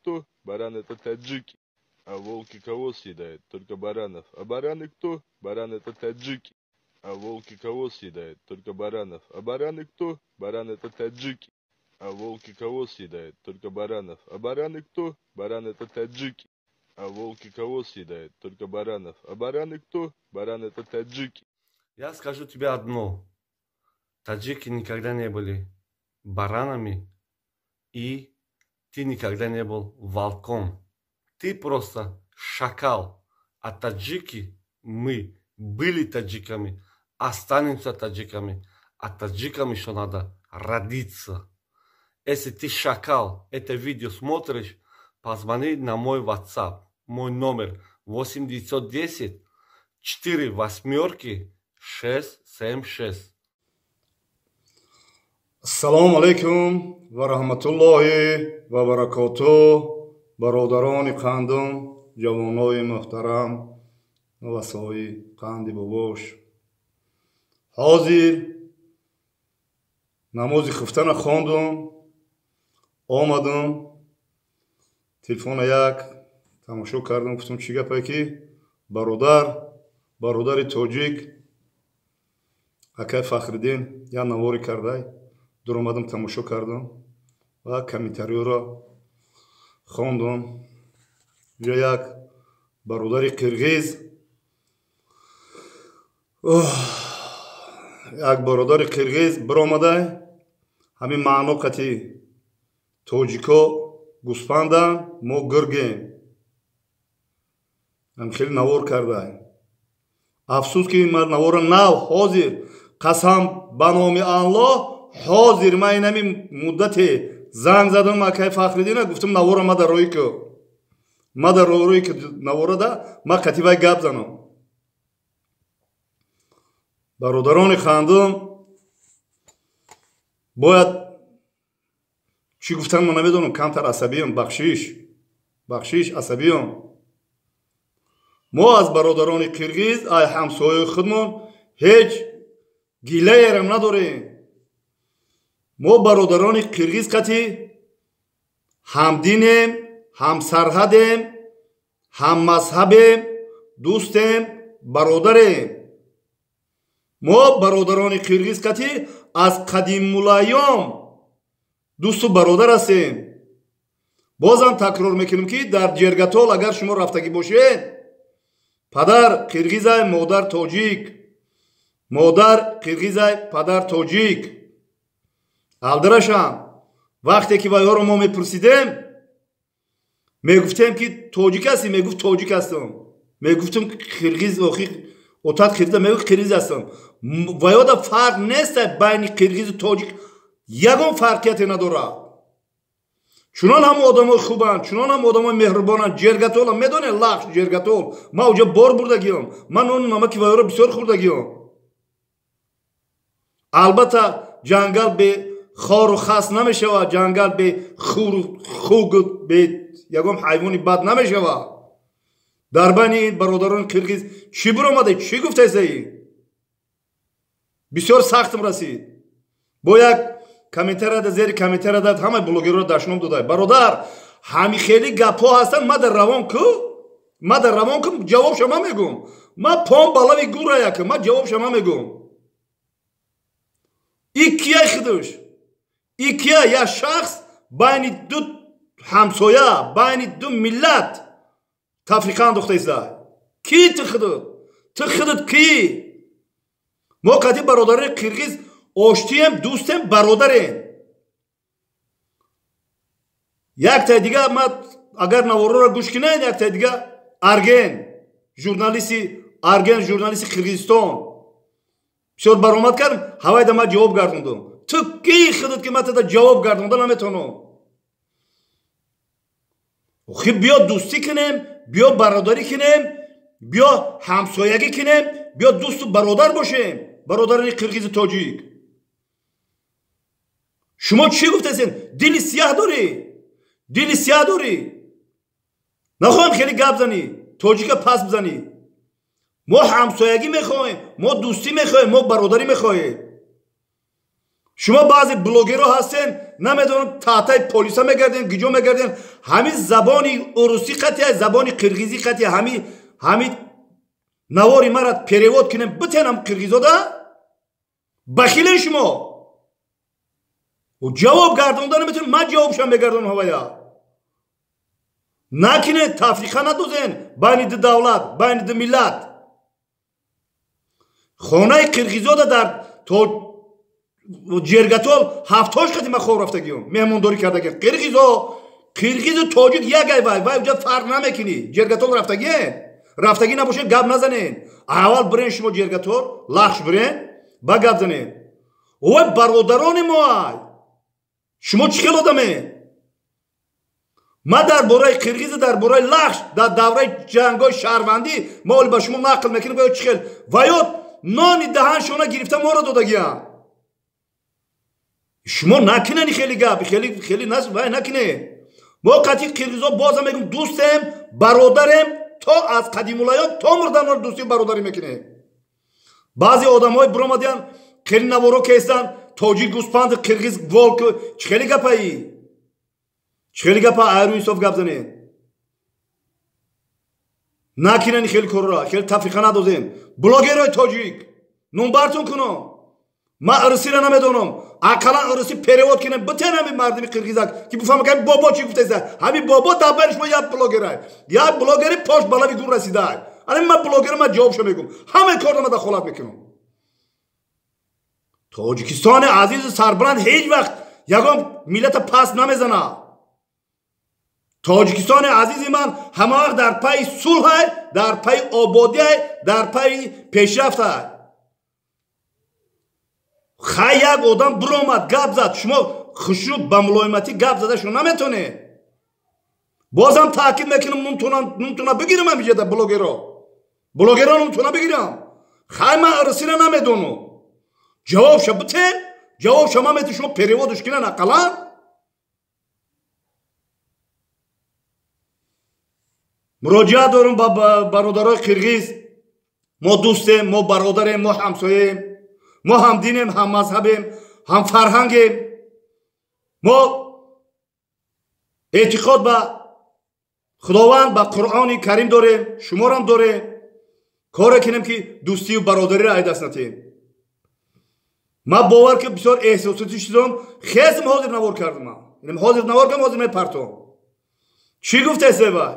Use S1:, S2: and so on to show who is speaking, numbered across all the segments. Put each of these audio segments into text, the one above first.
S1: кто? Баран это таджики. А волки кого съедают? Только баранов. А бараны кто? Баран это таджики. А волки кого съедают? Только баранов. А бараны кто? Баран это таджики. А волки кого съедают? Только баранов. А бараны кто? Баран это таджики. А волки кого съедают? Только баранов. А бараны кто? Баран это таджики.
S2: Я скажу тебе одно. Таджики никогда не были баранами, и ты никогда не был волком. Ты просто шакал. А таджики, мы были таджиками, останемся таджиками. А таджикам еще надо родиться. Если ты шакал, это видео смотришь, позвони на мой WhatsApp. Мой номер 8 910 4 8 6 7 6.
S3: Ассалому алайкум ва раҳматуллоҳи ва баракотуҳ, бародарони қандум, ҷавонои муҳтарам, васои қанди бобош. Ҳозир намози хуфтана хондум, омадум, телефона як тамошо кардам, гуфтам чӣ гапае ки бародари тоҷик акай Фахриддин як наворе кардай. Дуромадам, тамошо кардам ва комментариёро хондум. Ҷо як бародари қирғиз, як бародари қирғиз биромадай, ҳамин маъно қати тоҷико гӯспанданд, мо гиргем. Ҳам хеле навор кардай. Афсӯс ки ман навора нав ҳозир, қасам ба номи Аллоҳ, ҳозир ман инами муддате занг задам акай Фахриддина, гуфтам навора ма дар рӯи ку, ма дар рӯи ку наворада ма қати вай гап занам. Бародарони хандум, бояд чӣ гуфтан ма намедонам, камтар асабиям, бахшиш, бахшиш, асабиям. Мо аз бародарони қирғиз, ай ҳамсояи худмон ҳеҷ гилаерам надорем. Мо бародарони қирғиз қати ҳамдинем, ҳамсарҳадем, ҳаммазҳабем, дӯстем, бародарем. Мо бародарони қирғиз қати аз қадимулайём дӯсту бародар ҳастем. Бозам такрор мекунем ки дар Ҷергатол агар шумо рафтагӣ бошед, падар қирғизай, модар тоҷик, модар қирғизай, падар тоҷик. Алдирашам, вақте ки вайҳоро мо мепурсидем, мегуфтем ки тоҷик ҳастӣ, мегуфт тоҷик ҳастам. Мегуфтем қирғиз, охи отат қирғиз, мегуфт қирғиз ҳастам. Вайҳода фарқ нест байни қирғизу тоҷик, ягон фарқияте надорад. Чунон ҳам одамои хубанд, чунон ҳам одамои меҳрубонанд. Ҷергатола медонед, Лахш Ҷергатол, ман уҷа бор бурдагиам, ман нону намаки вайҳоро бисёр хӯрдагиам. Албатта ҷангал бе хору хас намешавад, ҷангал бе хуру хугу бе ягон ҳайвони бад намешавад. Дар байни ин бародарони қирғиз чӣ биромаде, чӣ гуфтаесаи? Бисёр сахтам расид. Бо як комментария зери комментария дад, ҳамаи блогерро дашном додай. Бародар, ҳами хеле гапҳо ҳастанд, ма дар равон ку, ма дар равон ку, ҷавобша ма мегӯм. Ма пом балави гура як, ма ҷавобша ма мегӯм. И кия худуш? И кия як шахс байни ду ҳамсоя, байни ду миллат тафриқа андохтаиста? Ки ту худут? Ту худут кӣ? Мо қати бародари қирғиз оштием, дӯстем, бародарем. Яктаи дига ма агар наворора гӯш кинед, яктаи дига Арген, журналисти Арген, журналисти Қирғизистон бисёр баромад кардам, ҳавайда ма ҷавоб гардондум. Ту кӣ худут ки ман тада ҷавоб гардонда наметавонам? Охи биё дӯстӣ кунем, биё бародарӣ кунем, биё ҳамсоягӣ кунем, биё дӯсту бародар бошем, бародарони қирғизу тоҷик. Шумо чӣ гуфтасен? Дили сияҳ дорӣ, дили сияҳ дорӣ. Нахоҳем хеле гап занӣ, тоҷика пас бизанӣ. Мо ҳамсоягӣ мехоҳем, мо дӯстӣ мехоҳем, мо бародарӣ мехоҳем. Шумо баъзе блогерҳо ҳастен, Намедонам таътаи полиса мегарден, гиҷо мегарден. Ҳами забони урусӣ қатия, забони қирғизӣ қатия, ҳами навори мара перевод кунем, битенам қирғизода? Бахилен шумо. Ҷавоб гардонда наметонем, ман ҷавобшам мегардонам ҳавая. Накунед, тафриқа надозен байни ду давлат, байни ду миллат. Хонаи қирғизода дар то Ҷергатол ҳафтош қати ман хоб рафтагиём, меҳмондорӣ кардагиям. Қирғизо, қирғизу тоҷик як ай, вай вай уҷа фарқ намекунӣ. Ҷергатол рафтагиен, рафтагӣ набошед, гап назанен. Аввал бирен шумо Ҷергатол, Лахш бирен, ба гап занен. Ой, бародарони мо ай, шумо чӣ хел одаме? Ман дар бораи қирғизу дар бораи Лахш дар давраи ҷангҳои шаҳрвандӣ ма оли ба шумо нақл мекунем, ё чӣ хел ва ё нони даҳаншона гирифта моро додагиям. Шумо накунени хеле гап, хеле хеле вай накунед. Мо қатъи қирғизо бозам мегӯм, дӯстем, бародарем, то аз қадимулайём то мурданро дӯстию бародарӣ мекунем. Баъзе одамҳои биромадиян, хеле наворо кестанд, тоҷик гӯспанд, қирғиз волк. Чӣ хеле гапаи? Чӣ хеле гапа? Айру инсоф гап занед. Накунени хеле корро, хеле тафриқа надозем. Блогерҳои тоҷик, номбартон кунам. Ман урусиро намедонам, ақаллан уруси перевод кунем, битен ҳами мардими қирғизак, ки бифаҳмам ки бобо чӣ гуфтеса. Ҳами бобо дар байни шумо як блогерай, як блогери пош балави гум расидаай. Ани ман блогер, ман ҷавобшо мегӯм, ҳамаи корро ман дахолат мекунам. Тоҷикистони азизу сарбаланд ҳеҷ вақт ягон миллата паст намезанад. Тоҷикистони азизи ман ҳама вақт дар пайи сулҳай, дар пайи ободиай, дар пайи пешрафтай. Хай, як одам биромад, гап зад, шумо хушрӯ ба мулоиматӣ гап зада шумо наметонед. Бозам таъкид мекунам, нумтона бигирам ҳамиҷада блогеро, блогеро нумтона бигирам. Хай, ман урусиро намедонам, ҷавобша битен, ҷавобша ман мети, шумо переводш кунен ақаллан. Муроҷиат дорам ба бародарои қирғиз. Мо дӯстем, мо бародарем, мо ҳамсояем, мо ҳам динем, ҳам мазҳабем, ҳам фарҳангем. Мо эътиқод ба Худованд, ба Қуръони Карим дорем, шуморам дорем. Коре кунем, ки дӯстию бародариро ай даст натиҳем. Ман бовар ки бисёр эҳсосотӣ шудам, хезм ҳозир навор кардам. Ҳозир навор кардам, ҳозир мепартом. Чӣ гуфтасе вай?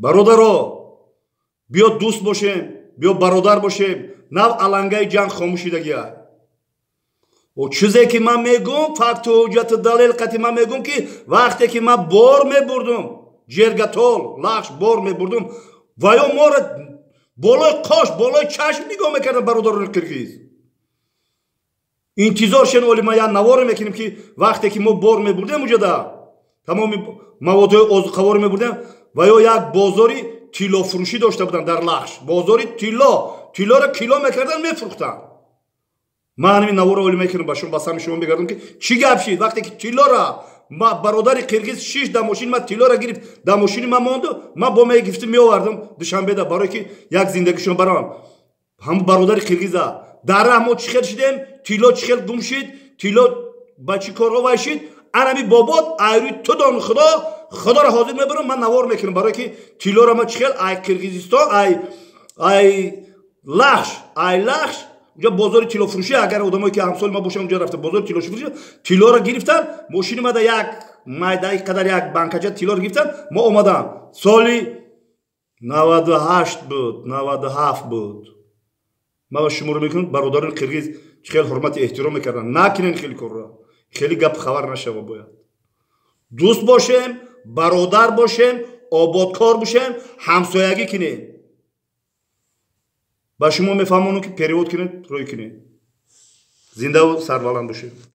S3: Бародаро, биё дӯст бошем, биё бародар бошем. Нав алангаи ҷанг хомӯшидагия. О чизе ки ман мегӯм, факту ҳуҷҷату далел қати ман мегӯм, ки вақте ки ман бор мебурдум Ҷергатол, Лахш бор мебурдум, ва ё моро болои қош, болои чашм нигоҳ мекардам бародарони қирғиз. Интизор шен, оли ман як наворе мекунем, ки вақте ки мо бор мебурдем, уҷада тамоми маводҳои озуқаворо мебурдем, ва ё як бозори тиллофурӯшӣ дошта буданд дар Лахш. Бозори тилло, тиллоро кило мекарданд, мефурӯхтанд. Ман ҳамин наворо оли мекунам, ба шумо, ба сами шумо мегардам, ки чӣ гап шид вақте ки тиллора бародари қирғиз шиш дар мошини ман тиллора гирифт, дар мошини ман монду, ман бо мегирифтам, меовардам Душанбеда, барое ки як зиндагишон барам. Ҳамун бародари қирғиза дар раҳ мо чӣ хел шидем, тилло чӣ хел гум шид, тилло ба чӣ корҳо вай шид. Анами бобод айрӯи ту дон, худо худоро ҳозир мебарам, ман навор мекунам, барое ки тиллоро ман чӣ хел ай Қирғизистон, ай Лахш, ай Лахш унҷа бозори тиллофурӯшӣ, агар одамое ки ҳамсоли ма бошанд, унҷа рафта бозори тиллофурӯшӣ тиллоро гирифтан, мошини мада як майдаи қадар як банкача тиллоро гирифтан, мо омадам. Соли 98 буд, 97 буд. Ман ба шуморо мекунам, бародарони қирғиз чӣ хел ҳурмати эҳтиром мекарданд. Накунен хеле корро, хеле гап хабар нашава. Бояд дӯст бошем, бародар бошем, ободкор бошем, ҳамсоягӣ кунем. Ба шумо мефаҳмонам, ки перевод кунед, рӯй кунед. Зиндаву сарбаланд бошед.